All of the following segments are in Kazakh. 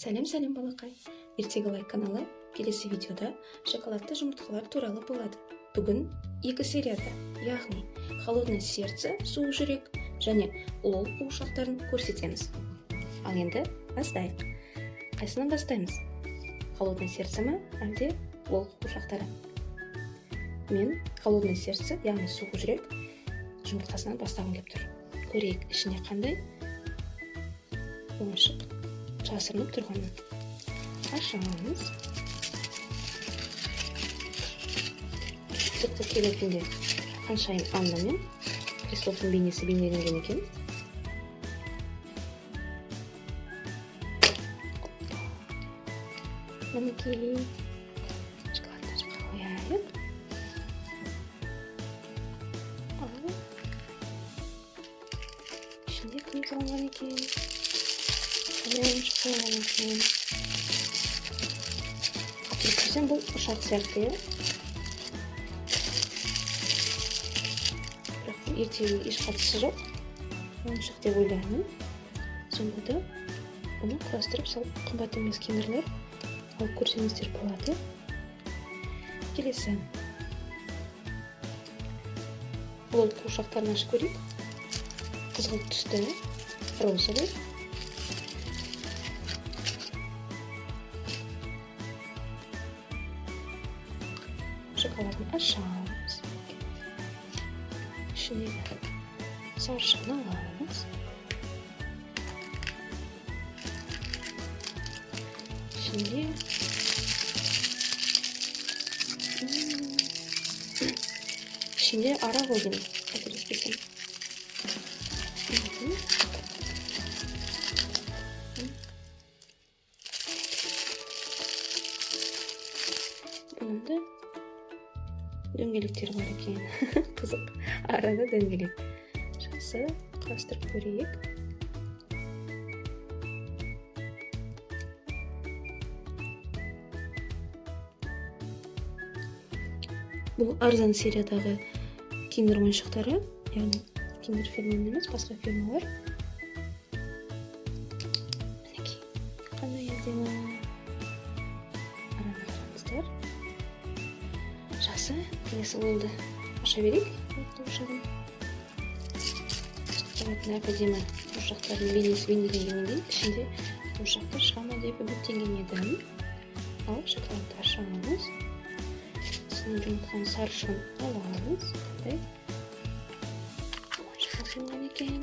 Сәлем, сәлем, балақай! Ертегі Лайк каналы келесі видеода шоколадты жұмыртқалар туралы болады. Бүгін екі серияда, яғни Холодное сердце, суық жүрек және Лол қуыршақтарын көрсетеміз. Ал енді бастайық. Қайсынан бастаймыз? Холодное сердце ма, әлде Лол қуыршақтары? Мен Холодное сердце, яғни суық жүрек жұмыртқасынан бастағым келіп тұр. Көрейік, ішінде қандай ойыншық жасырынып тұрғанын. Ашамыз. Сыртқы келбетінде ханшайым Анна мен Кристофтың бейнесі бейнеленген екен. Мінекей, шоколадты жаққа қояйық. Ал ішінде кім салынған екен, қандай ойыншық салынған екен? Қателеспесем, бұл ұшақ сияқты, иә, бірақ ертегіге еш қатысы жоқ ойыншық деп ойлаймын. Сонда да бұны құрастырып салып, қымбат емес киндерлер алып көрсеңіздер болады. Келесі Лол қуыршақтарын ашып көрейік. Қызғылт түсті, розовый. Шоколадын ашамыз, ішіндегі сарышығын аламыз. Ішінде ішінде ара ғой деймін, қателеспесем. Мгм. Бұның да дөңгелектері бар екен. Қызық, арада дөңгелек. Жақсы, құрастырып көрейік. Бұл арзан сериядағы киндер ойыншықтары, яғни киндер фирманың емес, басқа фирмалар. Мінекей, қандай әдемі! Араны қараңыздар. Жақсы, келесі Лолды аша берейік. Қуыршағын, қабатында әп әдемі қуыршақтардың бейнесі бейнеленгеннен кейін, ішінде қуыршақтар шыға ма деп үміттенген едім. Ал шоколадты ашамыз, үстінен жұмыртқаның сарышығын аламыз. Қандай ойыншық салынған екен?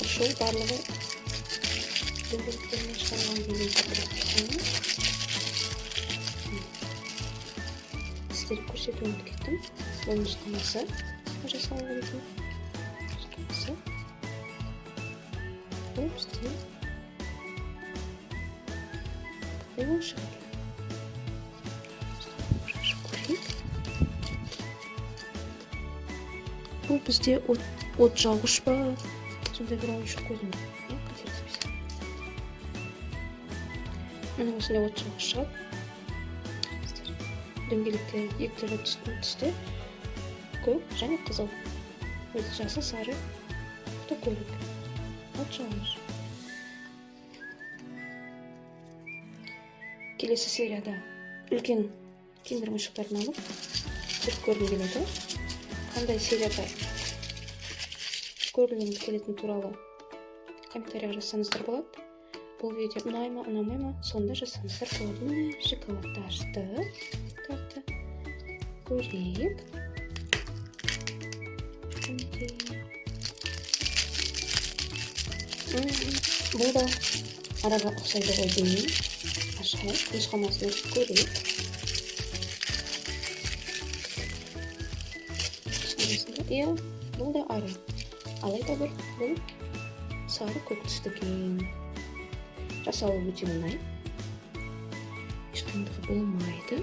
Ушул барлығы дөңгелектермен шығарылған деген. Сіздерге көрсетуді ұмытып кеттім. Бұл нұсқамасы, жасалу керетін нұсқамасы. Бұл бізде қандай ойыншық екен? Ашып көрейік. Бұл бізде от жағуыш па, сондай бір ойыншық қой деймін, иә, қателеспесем. Міне, осындай от жағуыш шығады. Дөңгелектері екі түрлі түсте: көк және қызыл. Өзі жасыл, сары автокөлік, от жағуыш. Келесі серияда үлкен киндер ойыншықтарын алып түсіріп көргім келеді. Қандай серияда көргілеріңіз келетіні туралы комментарийға жазсаңыздар болады. Бұл видео ұнай ма, ұнамай ма, соны да жазсаңыздар болады. Міне, шоколадты аштық, тағы да көрейік. Мінекей. Бұл да араға ұқсайды ғой деймін. Ашайық, нұсқамасын оқып көрейік. Нұсқамасында, иә, бұл да ара, алайда бір бұл сары көк түсті екен. Жасалуы өте оңай, еш қиындығы болмайды.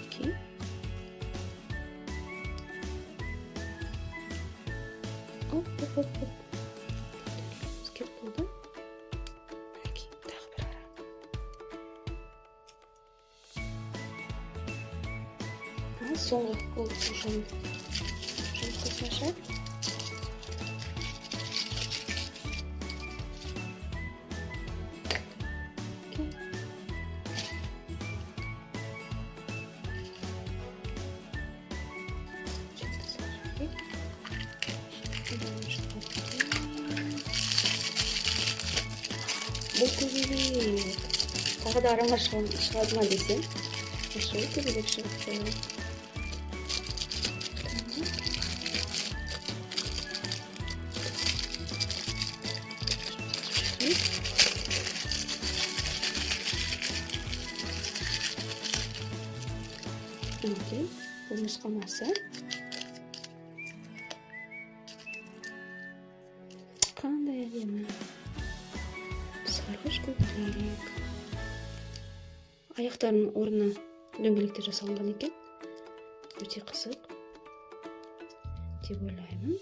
Окей. Оп, оп, оп, оп. Кетіп болды. Мінекей, тағы бір ара. Ал соңғы Лол қуыршағының жұмыртқасын ашайық. Окей. Жетті салып жіберейік. Бұл көбелек. Тағы да аралар шығады ма десем, осы көбелек шығыпты. Так. Мінекей, бұл нұсқамасы. Қандай әдемі. Сарғыш көбелек. Аяқтарының орнына дөңгелектер жасалынған екен. Өте қызық деп ойлаймын.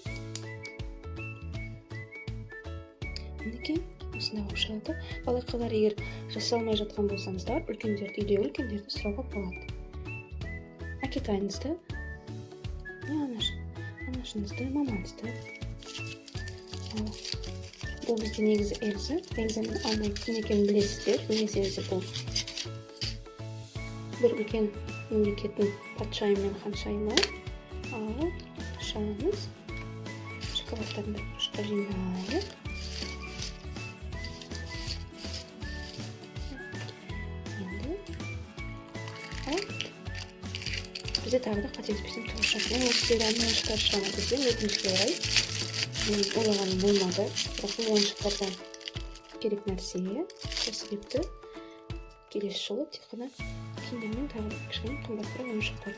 Мінекей, осындай болып шығады. Балақайлар, егер жасалмай жатқан болсаңыздар, үлкендерді, үйдегі үлкендерді сұрауға болады. Әкетайыңызды, не анашыңызды, мамаңызды. Ал, бұл бізде негізі Эльза. Эльза мен Анна кім екенін білесіздер. Білмесеңіздер, бұл бір үлкен мемлекеттің патшайымы мен ханшайымы. Ал, ашамыз. Шоколадтарын бір бұрышқа жинайық. Енді ал, бізде тағы да, қателеспесем, тікұшақ. Мен осы серияның ойыншықтары шыға ма десем, өкінішке орай, мен ойлағаным болмады. Бірақ бұл ойыншықтардан керек нәрсе. Сол себепті келесі жолы тек қана киндермен тағы да кішкене қымбатырақ ойыншықтар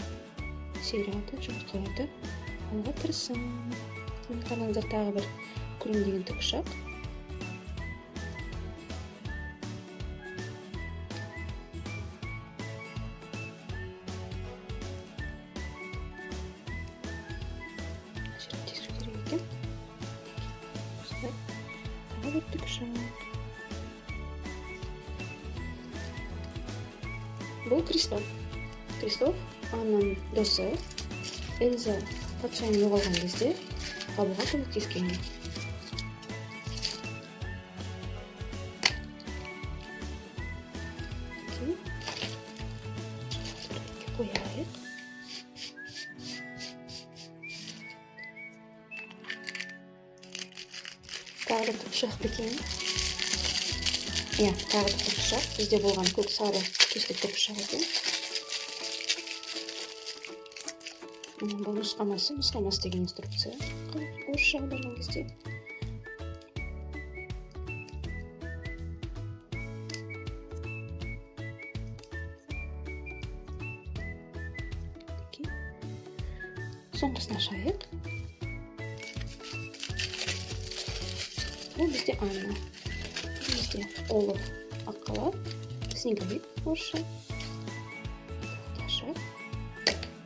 сериалды, жұмыртқаларды алуға тырысамын. Міне, қараңыздар, тағы бір күреңдеген тікұшақ. Мына жерін тесу керек екен. Осылай тағы бір тікұшақ. Бұл Кристоф. Кристоф Аннаның досы. Эльза патшайым жоғалған кезде табуға көмектескен. Окей. Қояйық. Тағы да тікұшақ па екен? Иә, тағы да тікұшақ. Бізде болған көк сары түсті тікұшақ екен. Міне, бұл нұсқамасы, нұсқамасы деген инструкция. Орысша аударған кезде. Окей. Соңғысын ашайық. Бұл бізде Анна. Бұл бізде Олаф аққала, снеговик орысша. Ашайық.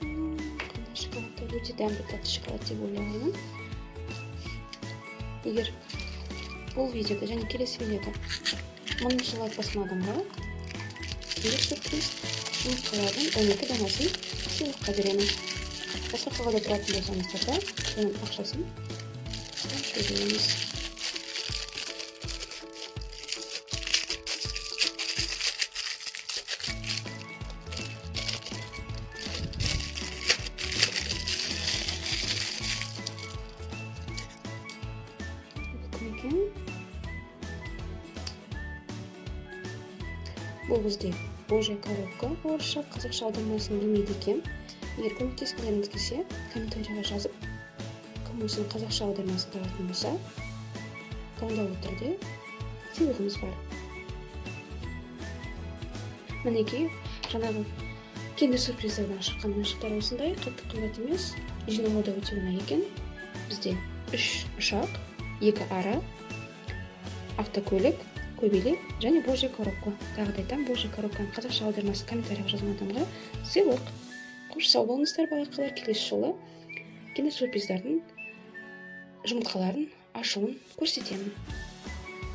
Қандай шоколадтар, өте дәмді тәтті шоколад деп ойлаймын. Егер бұл видеода және келесі видеода 1000-шы лайк басқан адамға келесі сюрприз жұмыртқалардың 12 данасын сыйлыққа беремін. Басқа қалада тұратын болсаңыздар да, соның ақшасын төлейміз. Бұл кім екен? Бұл бізде Божья коровка орысша, қазақша аудармасын білмейді екенмін. Егер көмектескілеріңіз келсе, комментарийға жазып, кім осының қазақша аудармасын табатын болса, таңдаулы түрде сыйлығымыз бар. Мінекей, жаңағы киндер сюрприздардан шыққан ойыншықтар осындай, қатты қымбат емес, жинауға да өте оңай екен. Бізде 3 ұшақ, 2 ара, автокөлік, көбелек және Божья коровка. Тағы да айтамын, Божья коровканың қазақша аудармасы комментарийға жазған адамға сыйлық. Қош, сау болыңыздар, балақайлар. Келесі жолы киндер сюрприздардың жұмыртқаларын ашуын көрсетемін.